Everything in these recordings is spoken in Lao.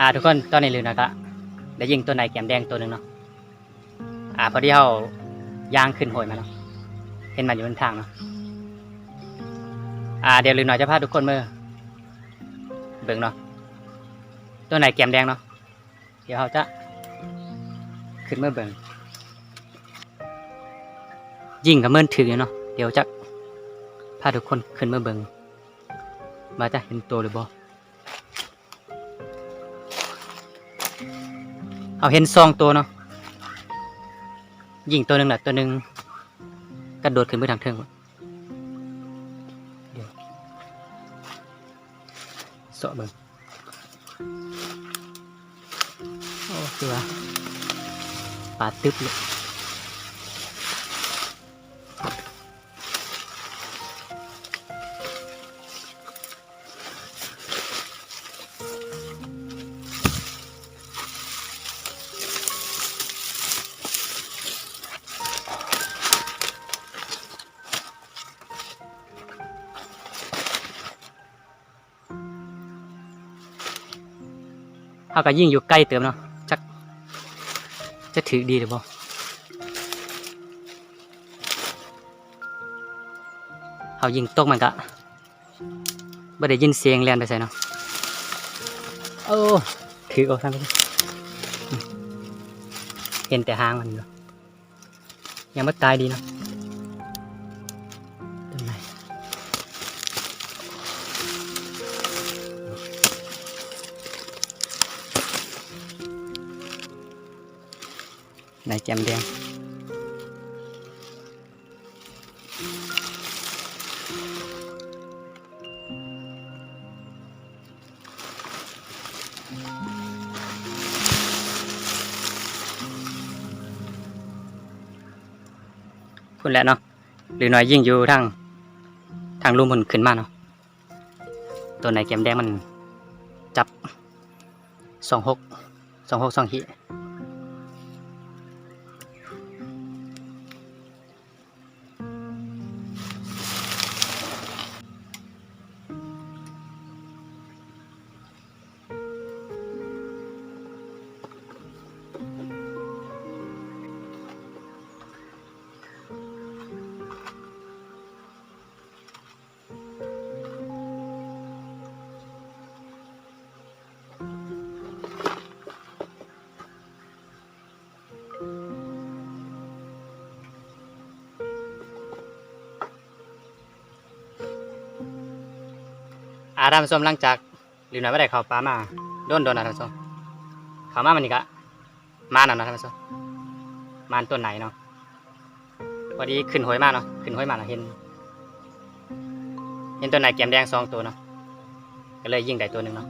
ອ່າ ທຸກຄົນ ຕອນນີ້ລິວນະກະໄດ້ຍິງຕົວໃນແກ້ມແດງຕົວໜຶ່ງເນາະ. ອ່າ ພໍດີເຮົາຍ່າງຂຶ້ນຫ້ວຍມາເນາະ ເຫັນມັນຢູ່ເທິງທາງເນາະ. ອ່າ ດຽວລິວນະຈະພາທຸກຄົນມາເບິ່ງເນາະ ຕົວໃນແກ້ມແດງເນາະ. ດຽວເຮົາຈະຂຶ້ນມາເບິ່ງ ຍິງກະເໝືອນຖືກຢູ່ເນາະ. ດຽວຈະພາທຸກຄົນຂຶ້ນມາເບິ່ງວ່າຈະເຫັນໂຕຫຼືບໍ່. ເຮົາເຫັນສອງໂຕເນາະ ຍິງໂຕໜຶ່ງລະ ໂຕໜຶ່ງກະໂດດຂຶ້ນໄປທາງເທິງ. ດຽວ ເສາະເບິ່ງ. ໂອ້ ຄືວ່າປາຕຶບເລີຍ. ເຮົາກະຍິງຢູ່ໄກເຕີບເນາະ ຈັກຈະຖືກດີຫຼືບໍ່. ເຮົາຍິງຕົກມັນກະບໍ່ໄດ້ຍິນສຽງແລ່ນໄປໃສເນາະ. ໂອ້ ຖືກເອົາຊັ້ນ ເຫັນແຕ່ຫາງມັນຢູ່. ຍັງບໍ່ຕາຍດີເນາະ ຕົວໃນ ໃນແກ້ມແດງ. ພຸ້ນແຫຼະເນາະ ຫຼືໜ້ອຍຍິງຢູ່ທາງ ທາງລຸ່ມພຸ້ນຂຶ້ນມາເນາະ. ໂຕໃນແກ້ມແດງມັນຈັບສອງຫົກ ສອງຫົກ ສອງຫົກ. ອ່າ ທ່ານຜູ້ຊົມ ຫຼັງຈາກລິວນະໄດ້ເຂົ້າປ່າມາດົນໆ ນະທ່ານຜູ້ຊົມ ເຂົ້າມາມື້ນີ້ກະ ມານຳເນາະທ່ານຜູ້ຊົມ ມານຕົວໃນເນາະ. ພໍດີຂຶ້ນຫ້ວຍມາເນາະ ຂຶ້ນຫ້ວຍມາລະເຫັນ ເຫັນຕົວໃນແກ້ມແດງສອງໂຕເນາະ ກະເລີຍຍິງໄດ້ໂຕໜຶ່ງເນາະ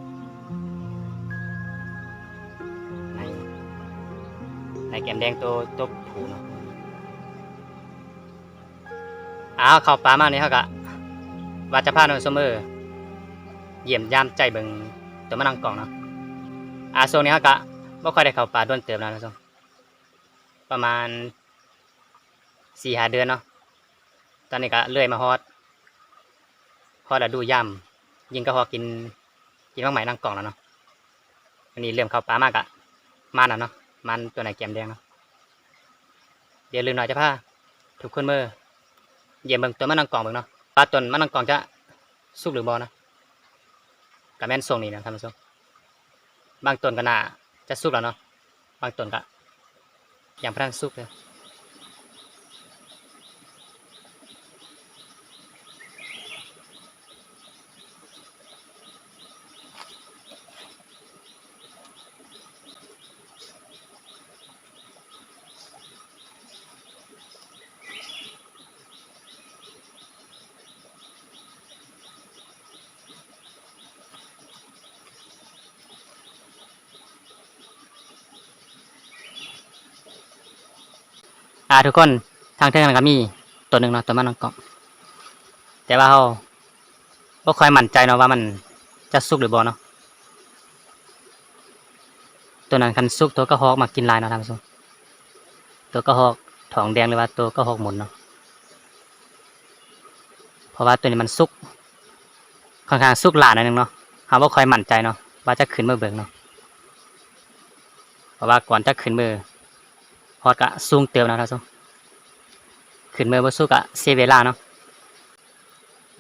ໃນ ໃນແກ້ມແດງໂຕ ໂຕຜູ້ເນາະ. ອ້າວ ເຂົ້າປ່າມານີ້ເຮົາກະວ່າຈະພາທ່ານຜູ້ຊົມ ເອີ ຢ້ຽມຢາມໃຈເບິ່ງໂຕມະນັງກອງເນາະ. ອ່າ ຊ່ວງນີ້ເຮົາກະບໍ່ຄ່ອຍໄດ້ເຂົ້າປ່າດົນເຕີບແລ້ວນະ ປະມານສີ່ຫ້າເດືອນເນາະ. ຕອນນີ້ກະເລື່ອຍມາຮອດ ຮອດລະດູຢາມ ຍິງກະຮອກກິນ ກິນໝາກໄມ້ນັງກອງແລ້ວເນາະ. ອັນນີ້ເລີ່ມເຂົ້າປ່າມາກະ ມານຳເນາະ ມານຕົວໃນແກ້ມແດງເນາະ. ດຽວລິວນະຈະພາທຸກຄົນມາຢ້ຽມເບິ່ງຕົ້ນມະນັງກອງເບິ່ງເນາະ ວ່າຕົ້ນມະນັງກອງຈະສຸກຫຼືບໍ່ເນາະ. ກະແມ່ນຊ່ວງນີ້ນະທ່ານຜູ້ຊົມ ບາງຕົ້ນກະໜ້າຈະສຸກແລ້ວເນາະ ບາງຕົ້ນກະຍັງບໍ່ທັນສຸກເລີຍ. ອ່າ ທຸກຄົນ ທາງເທິງນັ້ນກະມີຕົ້ນໜຶ່ງເນາະ ຕົ້ນມະນັງກອງ ແຕ່ວ່າເຮົາບໍ່ຄ່ອຍໝັ້ນໃຈເນາະວ່າມັນຈະສຸກຫຼືບໍ່ເນາະ. ໂຕນັ້ນຄັນສຸກ ໂຕກະຮອກມັກກິນຫຼາຍເນາະທ່ານຜູ້ຊົມ ໂຕກະຮອກທອງແດງ ຫຼືວ່າໂຕກະຮອກໝົນເນາະ. ເພາະວ່າໂຕນີ້ມັນສຸກ ຂ້ອນຂ້າງສຸກຫຼາຍໜ້ອຍໜຶ່ງເນາະ ເຮົາບໍ່ຄ່ອຍໝັ້ນໃຈເນາະວ່າຈະຂຶ້ນມາເບິ່ງເນາະ. ະວ່າກ່ອນຈະຂຶ້ນມືຮອດກະສູງເຕີບນະທ່ານຜູ້ຊົມ. ຂຶ້ນມືບໍ່ສູງກະເສຍເວລາເນາະ.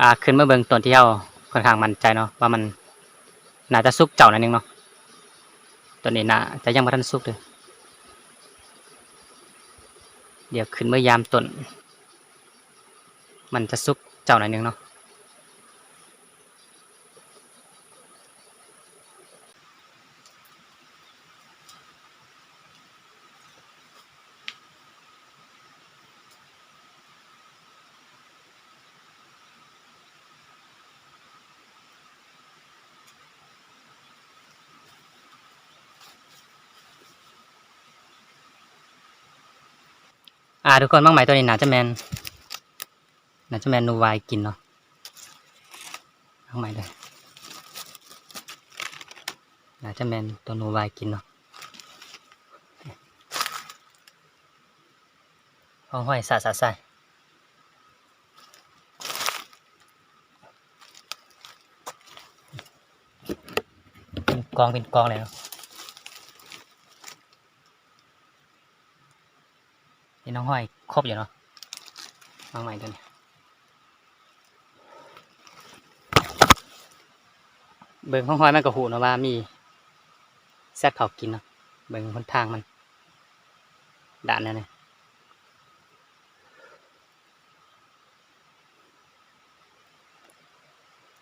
ອາ ຂຶ້ນມາເບິ່ງຕົນທີ່ເຮົາຂ້ອນຂ້າງໝັ້ນໃຈເນາະ ວ່າມັນໜ້າຈະສຸກເຈົ້າໜ້ອຍໜຶ່ງເນາະ. ຕົນນີ້ໜ້າຈະຍັງບໍ່ທັນສຸກເດີ້. ດຽວຂຶ້ນມາຢາມຕົ້ນ ມັນຈະສຸກເຈົ້າໜ້ອຍໜຶ່ງເນາະ. ອາ ທຸກຄົນ ໝາກໄມ້ຕົວນີ້ໜ້າຈະແມ່ນ ໜ້າຈະແມ່ນໜູວາຍກິນເນາະ. ໝາກໄມ້ເດີ ໜ້າຈະແມ່ນຕົວໜູວາຍກິນເນາະ. ຫ້ອງຫ້ອຍສະສະຊາຍ ເປັນກອງເປັນກອງເລີຍເນາະ. ເຫັນຫ້ອງຫ້ອຍຄົບຢູ່ເນາະ ໝາກໄມ້ຕົວນີ້. ເບິ່ງຫ້ອງຫ້ອຍມັນກໍຮູ້ເນາະວ່າມີສັດເຂົ້າກິນເນາະ. ເບິ່ງຫົນທາງມັນ ດ້ານນັ້ນນະ.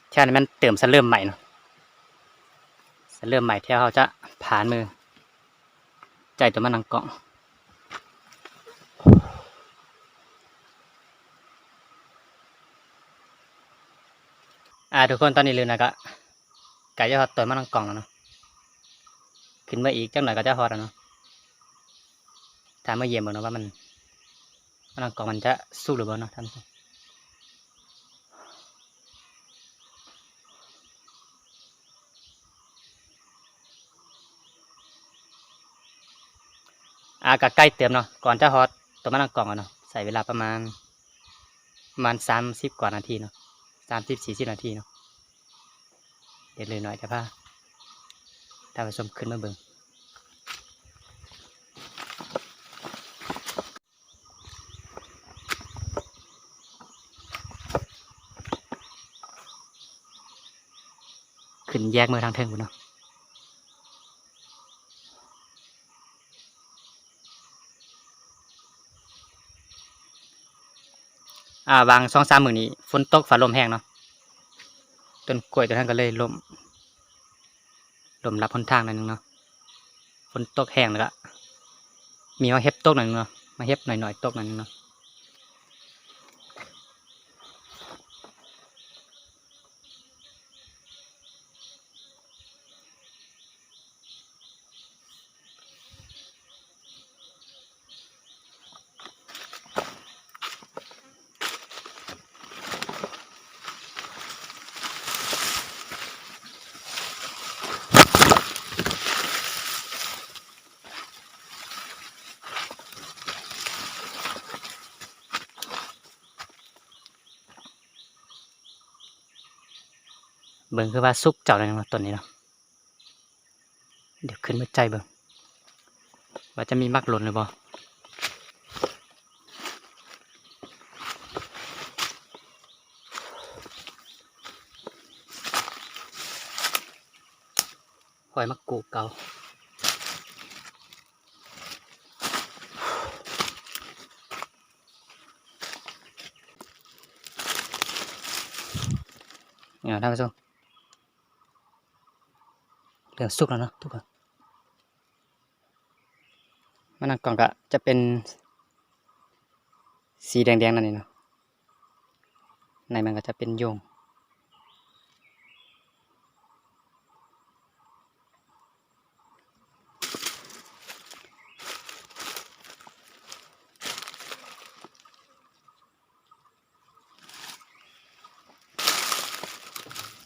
ແຖວນີ້ແມ່ນເຕີມສະເລີ່ມໃໝ່ເນາະ ສະເລີ່ມໃໝ່ແຖວເຮົາຈະຜ່ານມືໃຈຕົວມານັ່ງກ້ອງ. ອາ ທຸກຄົນ ຕອນນີ້ລືນນະກະ ໃກ້ຈະຮອດຕົ້ນມັນນຳກ້ອງແລ້ວເນາະ. ຂຶ້ນມາອີກຈັກໜ້ອຍກໍຈະຮອດແລ້ວເນາະ. ຖ້າມາຢ້ຽມເບິ່ງເນາະວ່າມັນ ມັນນຳກ້ອງມັນຈະສຸກຫຼືບໍ່ເນາະທ່ານຜູ້ຊົມ. ອາ ກໍໃກ້ເຕີບເນາະ ກ່ອນຈະຮອດຕົ້ນມັນນຳກ້ອງເນາະ ໃຊ້ເວລາປະມານ ປະມານສາມສິບກວ່ານາທີເນາະ ສາມສິບ ສີ່ສິບນາທີເນາະ. ດຽວເລີຍໜ້ອຍຈະພາທ່ານຜູ້ຊົມຂຶ້ນມາເບິ່ງ ຂຶ້ນແຍກເມືອທາງເທິງພຸ້ນເນາະ. ອາ ຫວ່າງສອງສາມມື້ນີ້ຝົນຕົກຟ້າລົມແຮງເນາະ ຕົ້ນກ້ວຍຕົວນັ້ນກໍເລີຍລົ້ມ ລົ້ມລັບຫົນທາງໜ້ອຍໜຶ່ງເນາະ. ຝົນຕົກແຮງແລ້ວກະມີໝາກເຫັບຕົກໜ້ອຍໜຶ່ງເນາະ ໝາກເຫັບໜ້ອຍໆຕົກໜ້ອຍໜຶ່ງເນາະ. ເບິ່ງຄືວ່າສຸກເຈົ້າແລ້ວເນາະ ຕົ້ນນີ້ເນາະ. ດຽວຂຶ້ນມາໃກ້ເບິ່ງວ່າຈະມີໝາກຫຼົ່ນຫຼືບໍ່. ຮອຍໝາກກູດເກົ່າ. ນີ້ເນາະທ່ານຜູ້ຊົມ ເລີ່ມສຸກແລ້ວເນາະທຸກຄົນ. ມັນນຳກ້ອງກະຈະເປັນສີແດງໆ ນັ້ນນີ້ເນາະ ໃນມັນກໍຈະເປັນໂຍງ.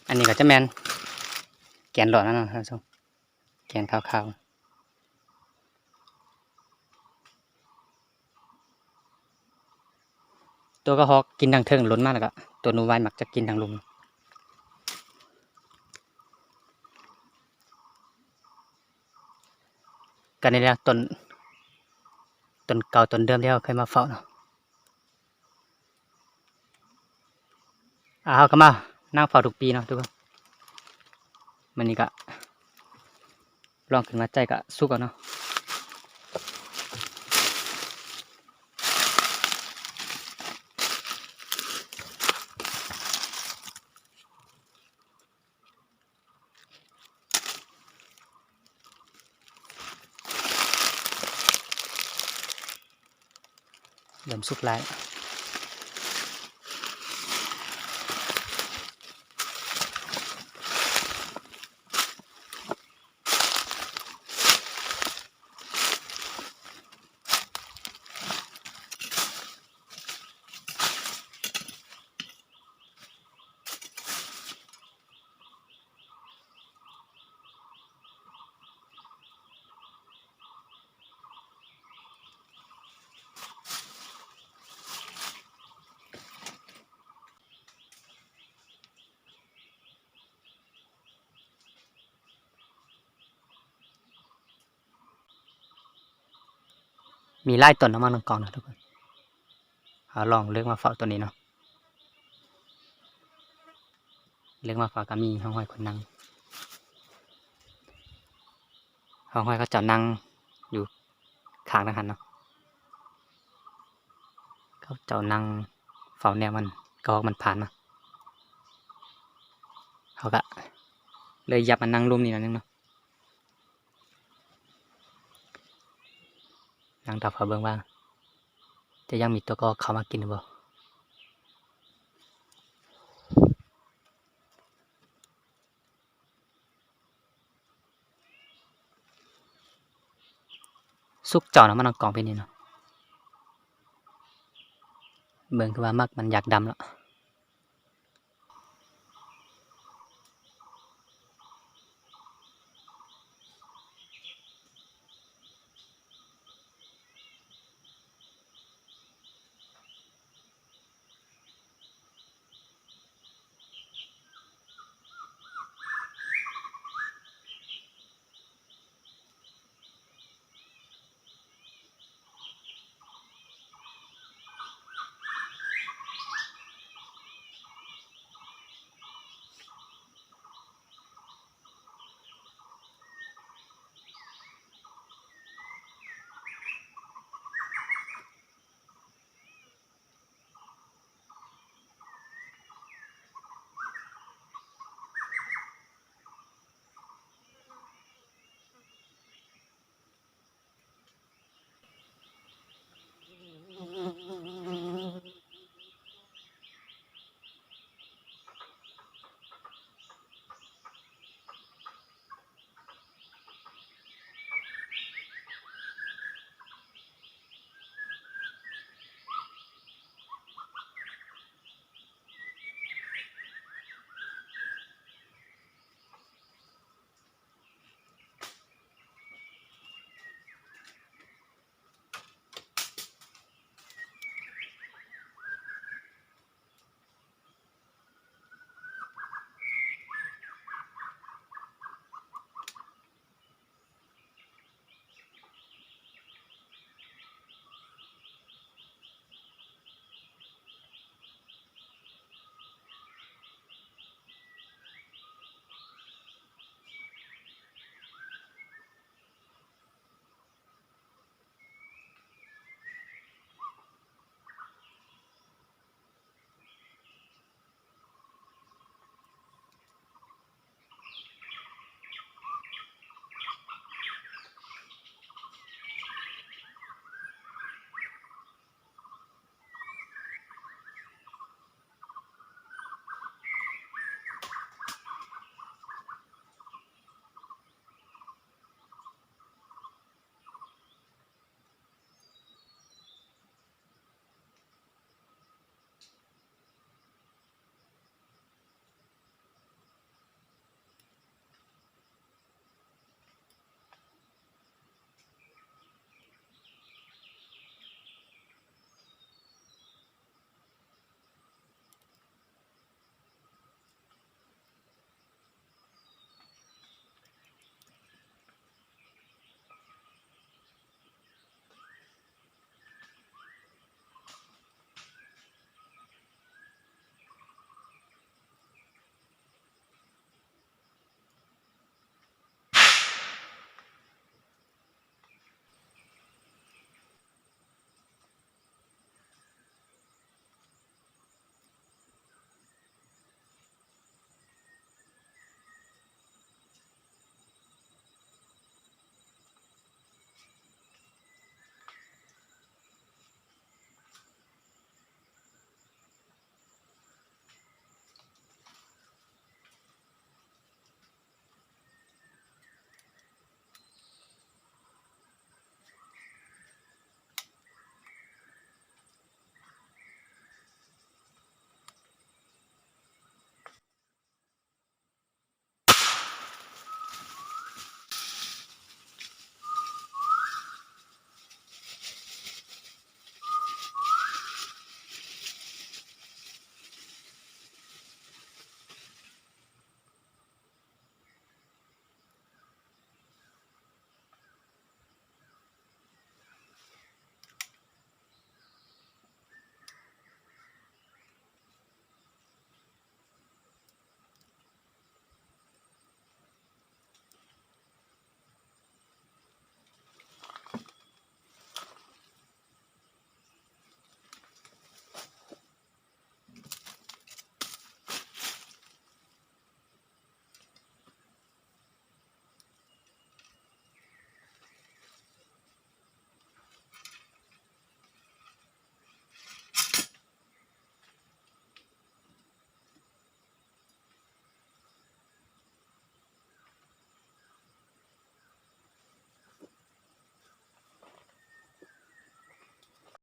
ອັນນີ້ກໍຈະແມ່ນແກນຫຼອດແລ້ວເນາະທ່ານຜູ້ຊົມ ແກນຂາວໆ. ຕົວກະຮອກກິນທາງເທິງຫຼົ່ນມາ ແລ້ວກະຕົວໜູວາຍມັກຈະກິນທາງລຸ່ມ. ກ ານນີ້ແຫຼະ ຕົ້ນ ຕົ້ນເກົ່າຕົ້ນເດີມທີ່ເຮົາເຄີຍມາເຝົ້າເນາະ. ອ່າ ເຮົາກໍມານັ່ງເຝົ້າທຸກປີເນາະທຸກຄົນ. ມື້ນີ້ກໍລອງຂຶ້ນມາໃກ້ກໍສຸກແລ້ວເນາະ. ເລີ່ມສຸກຫຼາຍ. ມີຫຼາຍຕົ້ນເນາະ ໝາກນັ່ງກອງນະທຸກຄົນ. ເຮົາລອງເລືອກມາເຝົ້າໂຕນີ້ເນາະ. ເລືອກມາເຝົ້າກໍມີຮ່ອງຮອຍຄົນນັ່ງ. ຮ່ອງຮອຍເຂົາເຈົ້ານັ່ງຢູ່ຂ້າງທາງຫັ້ນເນາະ. ເຂົາເຈົ້ານັ່ງເຝົ້າແນວມັນ ກະຮອກມັນຜ່ານເນາະ. ເຮົາກະເລີຍຫຍັບມານັ່ງລຸ່ມນີ້ໜ້ອຍໜຶ່ງເນາະ. ນັ່ງຖ້າເຝົ້າເບິ່ງວ່າຈະຍັງມີຕົວກະຮອກເຂົ້າມາກິນຢູ່ບໍ່. ສຸກເຈົ້ານະ ໝາກນັ່ງກອງປີນີ້ເນາະ. ເບິ່ງຄືວ່າໝາກມັນຢາກດຳລະ.